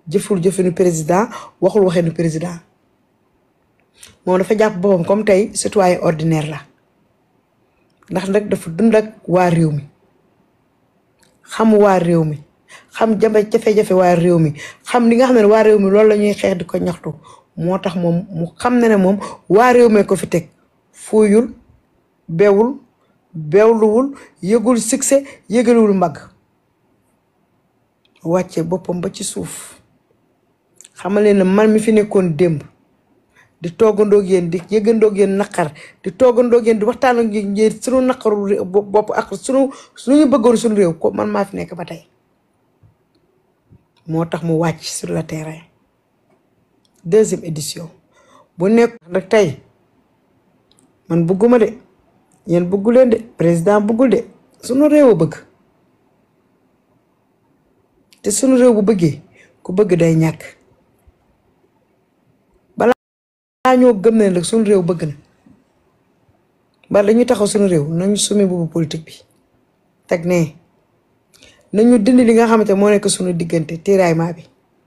jëful jëfinu président waxul waxinu président moom dafa jàpp boppam comme tey citoyen ordinaire la ndax nag dafa dund ak waa réew mi xam waa réew mi xam jafe-jafe waa réew mi xam li nga xam ne waa réew mi loolu la ñuy xeex di ko ñaxtu moo tax moom mu xam ne moom waa réew mi ko fi teg fuuyul bewul bewluwul yëgul succès yëgaluwul mbagg wàcce boppam ba ci suuf xamal leen ne man mi fi nekkoon démb di toogandoog yéen di yëgandoog yéen naqar di toogandoog yéen di waxtaan ak yéen sunu naqaru bopp ak sunu ñu bëggoon suñu réew ko man maa fi nekk ba tey moo tax mu wàcc sur le terrain deuxième édition bu nekk nag tey man bëgguma de yéen bëggu leen de président bëggul de sunu réew a bëgg te sunu réew bu bëggee ku bëgg day ñàkk balaa ñoo gëm ne nag sunu réew bëgg na bala dañuy taxaw sunu réew nañu sumi boobu politique bi teg ne nañu dindi li nga xamante moo nekk sunu diggante tiraillement bi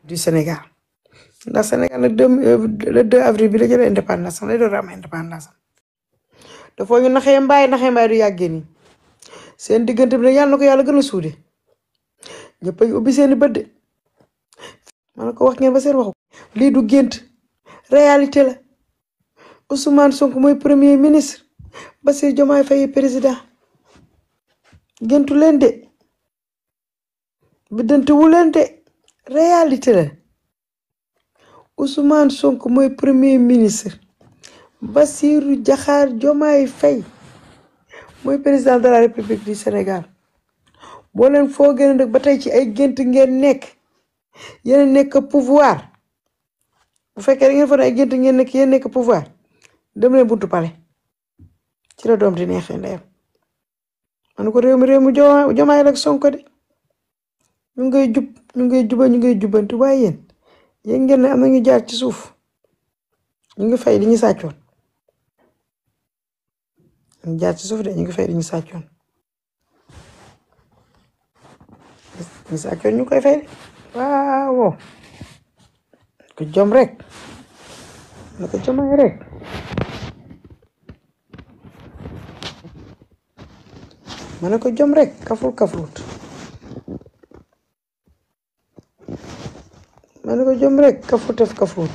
du Sénégal ndax Sénégal nag le 2 avril bi la jëlee indépendance sax lay doon am indépendance dafa ñu naxee mbaay du yàggee nii seen diggante bi nag yàlla na ko yàlla gën a suude ñëpp a ubbi seeni bët de man ko wax ngeen ba seen waxu lii du gént réalité la Ousmane Sonko mooy premier ministre Bassirou Diomaye Faye président géntu leen de biddanti wu leen de réalité la Ousmane Sonko mooy premier ministre Bassirou Diomaye Faye mooy président de la République du Sénégal boo leen foo gën nag ba tey ci ay gént ngeen nekk yéen nekk pouvoir bu fekkee da ngeen fa ay gént ngeen nekk yéen nekk pouvoir dem leen buntu pale ci la doom di neexee ndeyam man ko réew mi Diomaye ak Sonko de ñu ngay jub ñu ngay jubbanti waaye yéen ngeen ne am na ñu jaar ci suuf ñu ngi fay li ñu sàccoon ñu jaar ci suuf de ñu ngi fay li ñu sàccoon ñu koy fay de waaw ko jom rek na ko Diomaye rek ma ne ko jom rek kafruut ma ne ko jom rek kafruut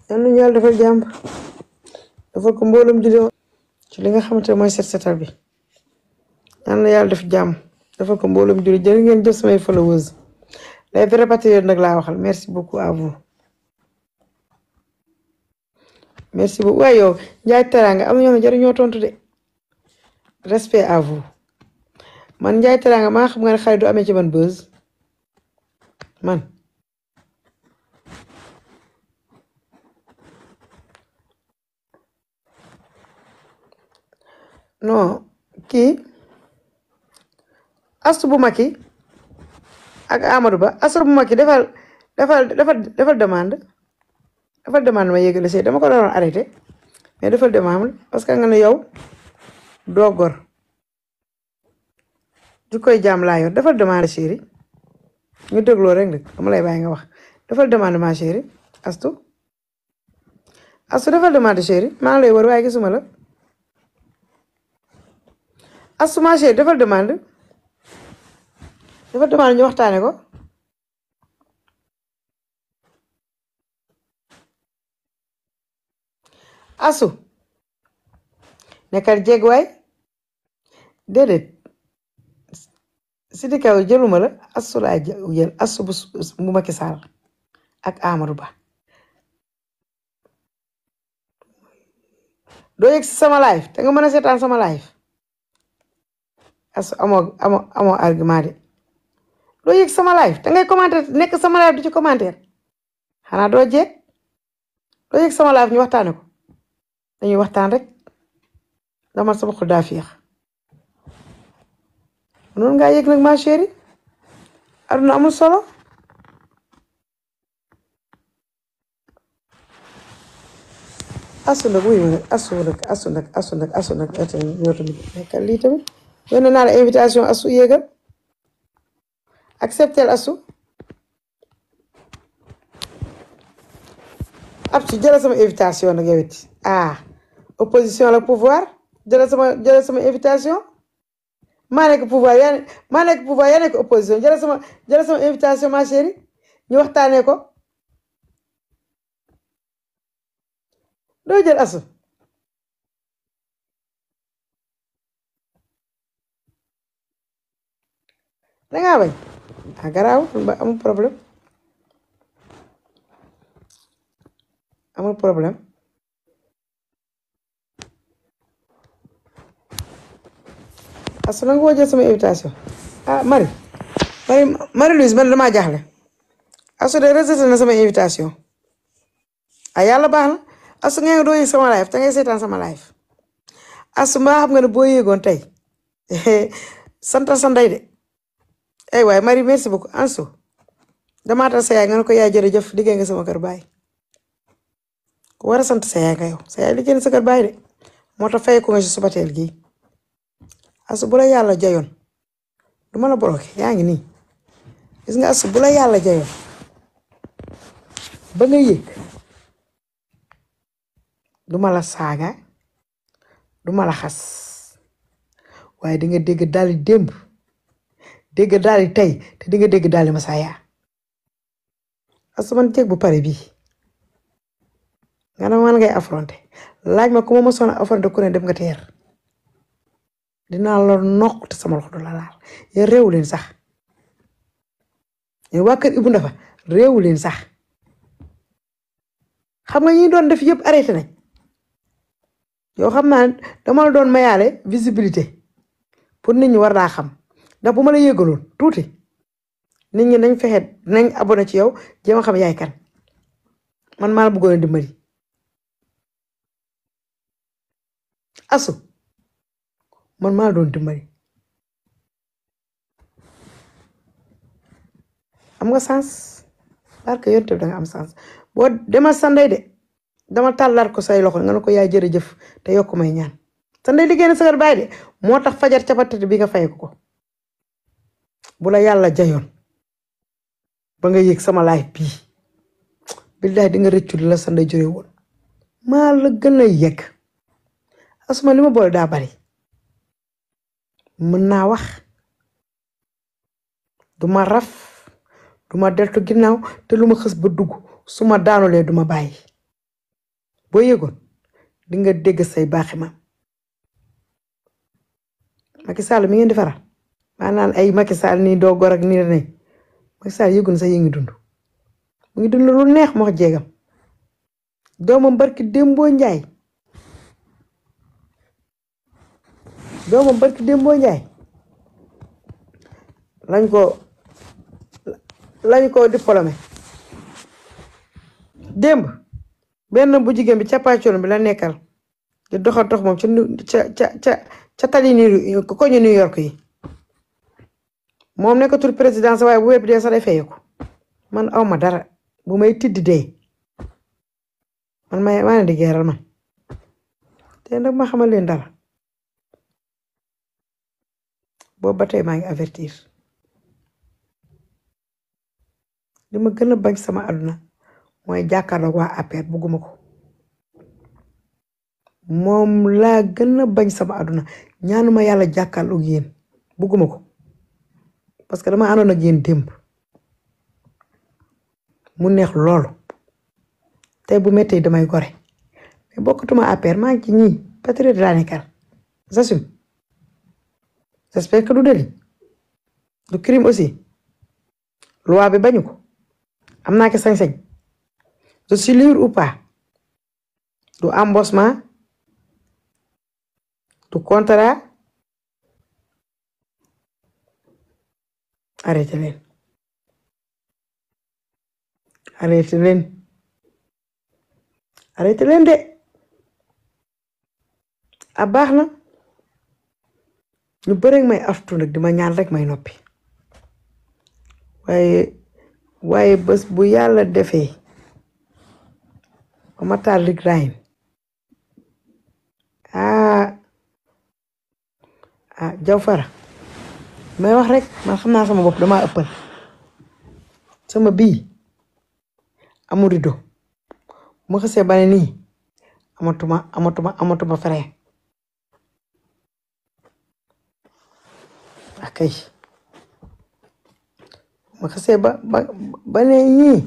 yal na yàlla defal jàmm defal ko mboolum jullit ci li nga xamante mooy set setal bi yal na yàlla def jàmm defal ko mboolum jullit jërë ngeen jëf samay followers les vrais patriotes nag laa waxal merci beaucoup à vous merci beaucoup waaye yow Ndiaye Teranga am na ñoo xam ne jariñoo tontu de respect à vous man Ndiaye Teranga maa xam nga ne xale du amee ci man buzz man non kii astu bu Macky ak Amadou Ba astu bu Macky defal demande ma yëgale see dama ko doon arrêté mais defal demande parce que nga ne yow doo gor di koy jaam laa yor defal demande chéri ñu dégloo rek nag dama lay bàyyi nga wax defal demande ma chéri astu defal demande chéri maa ngi lay wër waaye gisuma la astu ma chéri defal demande ñu waxtaane ko asu nekkal jeg waay déedéet si di kaw jëluma la asu laa jël asu bu Macky Sall ak Amadou Ba doo yegg si sama live te nga mën a seetaan sama live asu amoo argument de doo yegg sama live te ngay commentaire nekk sama live du ci commentaire xanaa doo jeeg doo yegg sama live ñu waxtaane ko dañuy waxtaan rek dama sama xol daa fiix noonu ngaa yëg nag ma chérie aduna amul solo asu nag wuyu ma nag asu nag yow tamit nekkal lii tamit yónnee naa la invitation asu yéegal acceptel asu ab ci jëlal sama invitation nag yow it opposition la pouvoir jëlal sama invitation maa nekk pouvoir yaa nekk opposition jëlal sama invitation ma chérie ñu waxtaanee ko doo jël asu dangaa bañ garaaw amul problème asu nanga woo jël sama invitation Marie-Louise man damaa jaaxle asu de rejeté na sama invitation yàlla baax na asu nga doo yëg sama live te ngay seetaan sama live asu mbaa xam nga ne boo yéegoon tey santal sa ndey de waaye Marie merci beaucoup Ansu damaa tal sa yaay nga ne ko yaay jërëjëf liggéey nga sama kër baay ku war a sant sa yaay nga yow sa yaay liggéey na sa kër baay de moo tax fay ko nga si subateel gii asu bu la yàlla jayoon du ma la bloqué yaa ngi nii gis nga asu bu la yàlla jayoon ba nga yëg du ma la saaga du ma la xas waaye di nga dégg daali démb dégg daali tey te di nga dégg daali masaaya asu man jéeg bu pare bii nga ne man ngay affronté laaj ma ku ma mosoon a affronté ku ne dem nga teer dinaa la nokk te sama loxo du la laal yéen réewu leen sax yéen waa kër Ibou Ndafa réewu leen sax xam nga ñi doon def yëpp arrêté nañ yow xam naa dama la doon mayaale visibilité pour nit ñi war laa xam ndax bu ma la yëgaloon tuuti nit ñi nañ fexe nañ abonné ci yow jéem a xam yaay kan man maa la bëggoon a dimbali asu man maa la doon dimbali am nga sens parce que yoon tamit danga am sens boo demal sa ndey de dama tàllaat ko say loxo nga ne ko yaay jërëjëf te yokk may ñaan sa ndey liggéey na sa kër baay de moo tax fajar capatati bi nga fay ko bu la yàlla jayoon ba nga yëg sama live bii billahi di nga rëccu la sa ndey juree woon maa la gën a yegg asuma li ma boole daa bari mën naa wax duma raf duma deltu ginnaaw te lu ma xës ba dugg su ma daanulee duma bàyyi boo yëgoon di nga dégg say baaxi ma Macky Sall mi ngeen di faral maanaam ay Macky Sall nii doo gor ak nii la ne Macky Sall yëgoon sax yi ngi dund mu ngi dund lu neex moo jéegam doomam barki Dembo Njaay lañ ko diplômé démb benn bu jigéen bi capaacoon bi la nekkal di dox moom ca tali ni ko ñu New York yi moom nekkatul présidence waaye bu wépp dee sax day feyeku man awma dara bu may tiddi dee man maa ne di geeral man te nag ma xamal leen dara boobu ba tey maa ngi avertir li ma gën a bañ sama àdduna mooy jàkkaarloog waa APR bugguma ko moom laa gën a bañ sama àdduna ñaanuma yàlla jàkkaarloog yéen bugguma ko parce que dama àndoon ak yéen démb mu neex loolu tey bu mettee damay gore mais bokkatuma APR maa ngi ci ñii patriote laa nekkal j'assume j'espère que du délit du crime aussi loi bi bañu ko am naa ko sañ-sañ je suis libre ou pas du embossement du contrat arrêté leen de a baax na ñu bëre may aftu nag di ma ñaan rek may noppi waaye bés bu yàlla defee ba ma taal rig rayin jaw fara may wax rek man xam naa sama bopp dama ëppal sama bii amul rido ma xasee ba ne nii amatuma frein akay ma xasee ba ne ñii